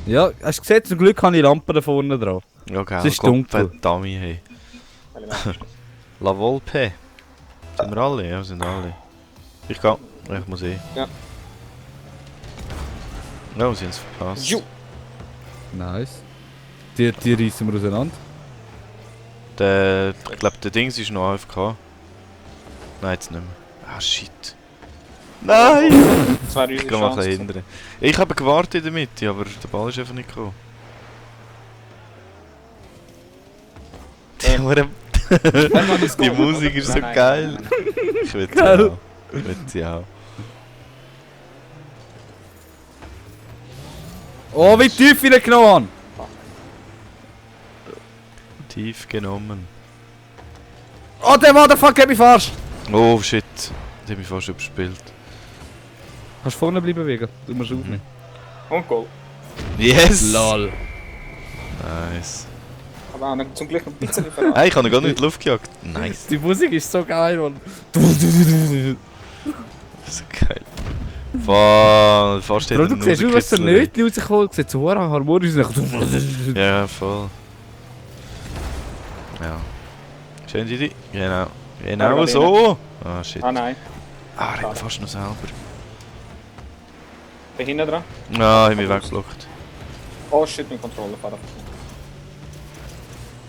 Ja, hast du gesehen, zum Glück habe ich Lampen da vorne dran. Ja, geil. Es ist dunkel. Dummy, hey. La Volpe. Sind wir alle? Ja, wir sind alle. Ich kann. Ich muss eh. Ja. Ja, wir sind es verpasst. Ju. Nice. Die reissen wir auseinander. Ich glaube, der Dings ist noch AFK. Nein, jetzt nicht mehr. Ah, shit. Nein! Das wäre Ich unsere kann mal ein Chance. bisschen hindern. Ich habe gewartet in der Mitte, aber der Ball ist einfach nicht gekommen. Die Musik ist so geil. Ich will sie Geil. auch. Ich will sie auch. Oh, wie tief ich ihn genommen Tief genommen. habe. Oh, der Motherfucker hat mich verarscht. Oh shit. Die hat mich fast überspielt. Kannst du vorne bleiben, Vega? Du musst aufnehmen. Und Goal. Yes! Lol. Nice. Aber auch noch zum Glück noch ein bisschen verraten. Hey, ich habe ihn gar nicht in die Luft gejagt. Nice. Die Musik ist so geil, Mann. Das ist so geil. Voll. Fast Bro, du siehst, was der Nötchen rauskommt, sieht so harmonisch aus. Ja, voll. Ja. Schön, Didi. Genau. Genau Aber so. Ah, shit. Ah nein, Ah, er hat fast noch selber. bin hinten dran. Ah, ich habe mich weggeblockt. Oh shit, mein Controller fährt.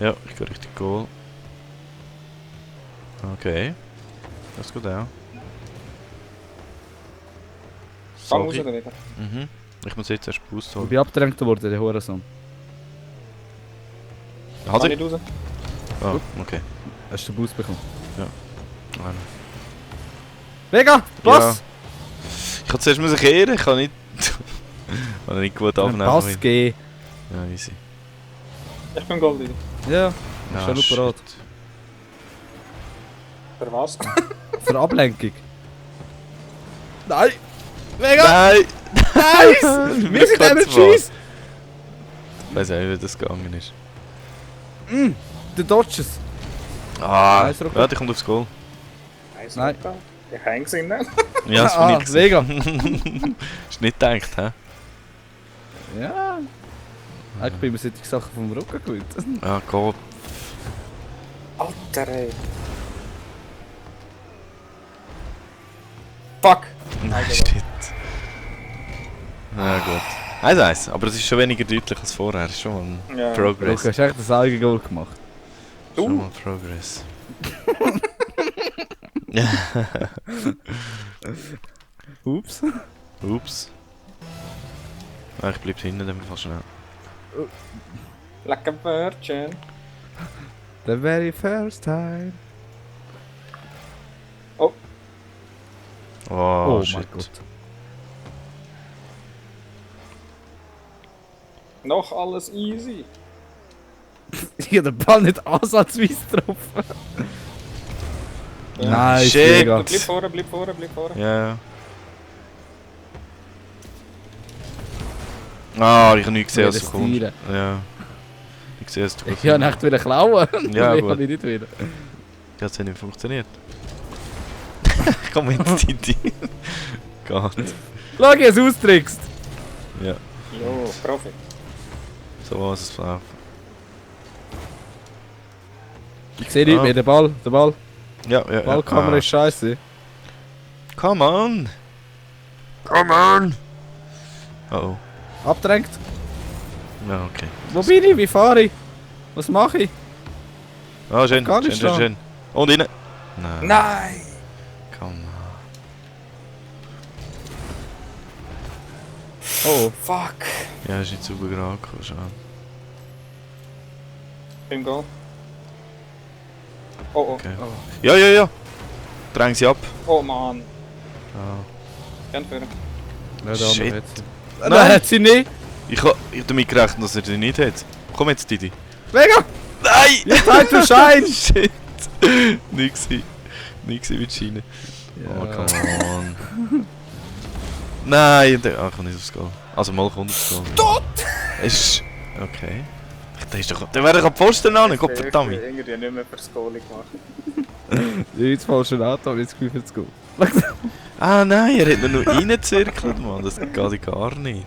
Ja, ich gehe richtig Goal. Okay. Das geht auch. Fang raus Sorry. oder wieder? Mhm. Ich muss jetzt erst Boost Ich holen. bin abgedrängt worden, der Hurensohn. Hat Kann er? nicht raus? Oh, okay. Hast du den Boost bekommen? Nein. Vega, was? Ich kann zuerst kehren, ich kann nicht... kann nicht gut Einen abnehmen. Pass geben. Ja, easy. Ich bin Goal, Didi. Ja, Ah, schon shit. parat. Für was? Für Ablenkung. Nein! Vega! Nein! Nice! Wir sind Damage Cheese! Ich weiß auch nicht, wie das gegangen ist. Der Dodges. Ah, Nice, Rocco. ja, die kommt aufs Goal. Nein. Ich hänge sie nicht. Ja, das bin ich. gewesen. Vega. Ist nicht gedacht, hä? Ja. Eigentlich bin ich mir solche Sachen vom Rücken gewöhnt. Ah, Gott. Alter ey. Fuck! Nein, shit. Na gut. 1-1, aber es ist schon weniger deutlich als vorher. Ist schon mal Ja. Progress. Du hast echt das Eigengoal gemacht. Schon mal Progress. Ups. Ups. Ah, ich bleib hinten, dann fast schnell. Like a virgin. The very first time. Oh, Oh shit. mein Gott. Noch alles easy. Ich habe den Ball nicht ansatzweise getroffen. Ja. Nice, Shit. Vega. Bleib vorne, bleib vorne, bleib vorne. Ja, ja. Ah, ich habe nicht gesehen, was kommt. Investieren. Ja. Ich gesehen, dass du Ich habe echt wieder klauen. Ja, Nee, gut. kann ich nicht wieder. Das hat nicht funktioniert. Komm jetzt, Titi. Gott. Schau, ich es austrickst. Ja, Jo, Profi. so was es läuft. Ich sehe nicht mehr, der Ball. Der Ball. Ja, ja, ja. Ballkamera ist scheiße. Come on! Come on! Oh, oh. Abdrängt. Ja, okay. Wo bin ich? Wie fahre ich? Was mache ich? Ah, schön, Gar nicht schön, schön, da. schön. Und rein! Nein. Nein! Come on. Oh. Fuck! Ja, ist nicht sauber gerade gekommen, schade. Bin Goal. Oh oh. Okay. Ja, ja, ja! Dräng sie ab. Oh man. Ah. Gern führen. Ja, Shit. Nein, hat sie nicht. Ich hab damit gerechnet, dass er die nicht hat. Komm jetzt, Didi. Vega! Nein! Your time to shine! Shit! Nicht mit Schiene. Oh, Ja. come on. Nein, der kommt nicht aufs Goal. Also mal kommt aufs Goal. Tot! Ist... Okay. Der wäre doch am Pfosten an, Gott verdammt. Ich irgendwie nicht mehr fürs Goal gemacht. Jetzt falsch ein Auto, aber jetzt Gefühl fürs Goal. Ah nein, er hat mir nur reingezirkelt, Mann. Das geht gar nicht.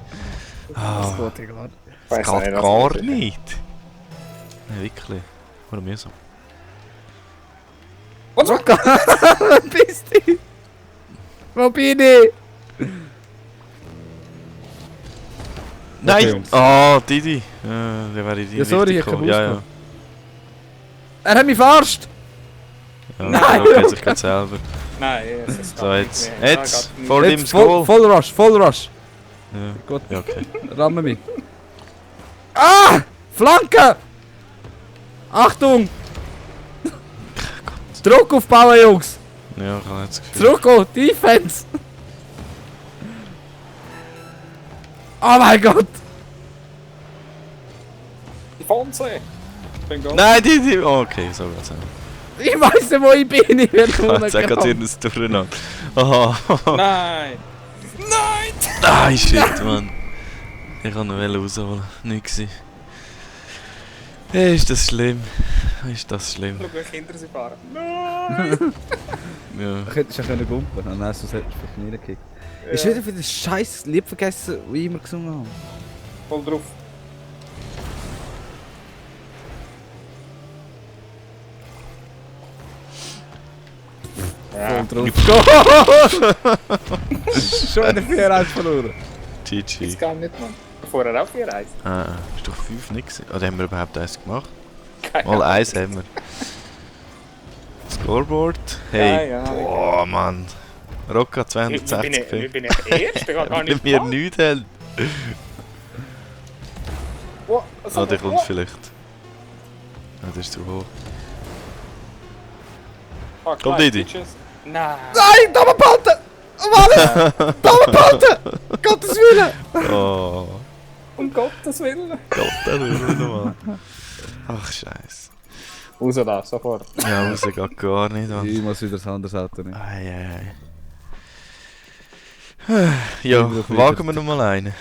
Das geht ja gar nicht. Das Weiss auch geht was gar das ist. nicht. Nein, wirklich. Warum mir so? Rocca! Bist du? Wo bin ich? Nein! Jungs. Ah, Didi. Der wäre in die Ja, sorry, ich Richtung hab gekommen. Ja, ja. ausgekommen. Er hat mich verarscht! Ja, Nein, okay, sich gerade selber. Nein, es ist So, jetzt. Ja, Jetzt! geht nicht. Vor dem Jetzt voll, Goal! voll Rush, voll Rush. Ja, Gut, ja, okay. ramme mich. Ah! Flanke! Achtung! Druck aufbauen, Jungs! Ja, ich habe jetzt das Gefühl. Zurückgehen! Defense! Oh mein Gott! Die Fonse! Bin Goal. Nein, Didi! Oh, okay, so geht's auch. Ich weiss nicht, wo ich bin, ich werde Jetzt hat gerade runtergekommen. irgendein Durcheinander. Aha. Nein! Nein! Ah, shit, Mann. Ich kann ihn rausholen. Nicht gewesen. Ist das schlimm? Ist das schlimm? Schau, wie Kinder sie fahren. Nein! Ja. Ich hätte schon können gumpen, ah, nein, sonst hättest du vielleicht nicht reingekickt. Ist wieder für das scheiß Lied vergessen, wie ich immer gesungen habe. Voll drauf. Ja. Voll drauf. Schon wieder 4-1 verloren. GG. Das geht nicht, Mann. Vorher auch 4-1. Ah, ist doch 5 nicht gewesen. Oder haben wir überhaupt eins gemacht? Keine Mal Ahnung. 1 haben wir. Scoreboard. Hey. Ja, ja, Boah, Mann. Rocca Wie 260 bin ich Erster? Gar Weil nicht wir gemacht. nichts haben. Oh, was Ah, hat der er- kommt oh, vielleicht. Ah, das ist zu hoch. fuck, Komm, gleich, Didi. Bitches. Nein! Nein, Doppelpalte! Um alles! Doppelpalte! Gottes Willen! Oh. Um Gottes Willen! Gott, das will ich nochmal. Ach, Scheiße. Raus da, sofort. Ja, raus geht gar nicht, Mann. Ich muss wieder das andere Auto nehmen. Ei. Ja, wagen wir noch mal einen.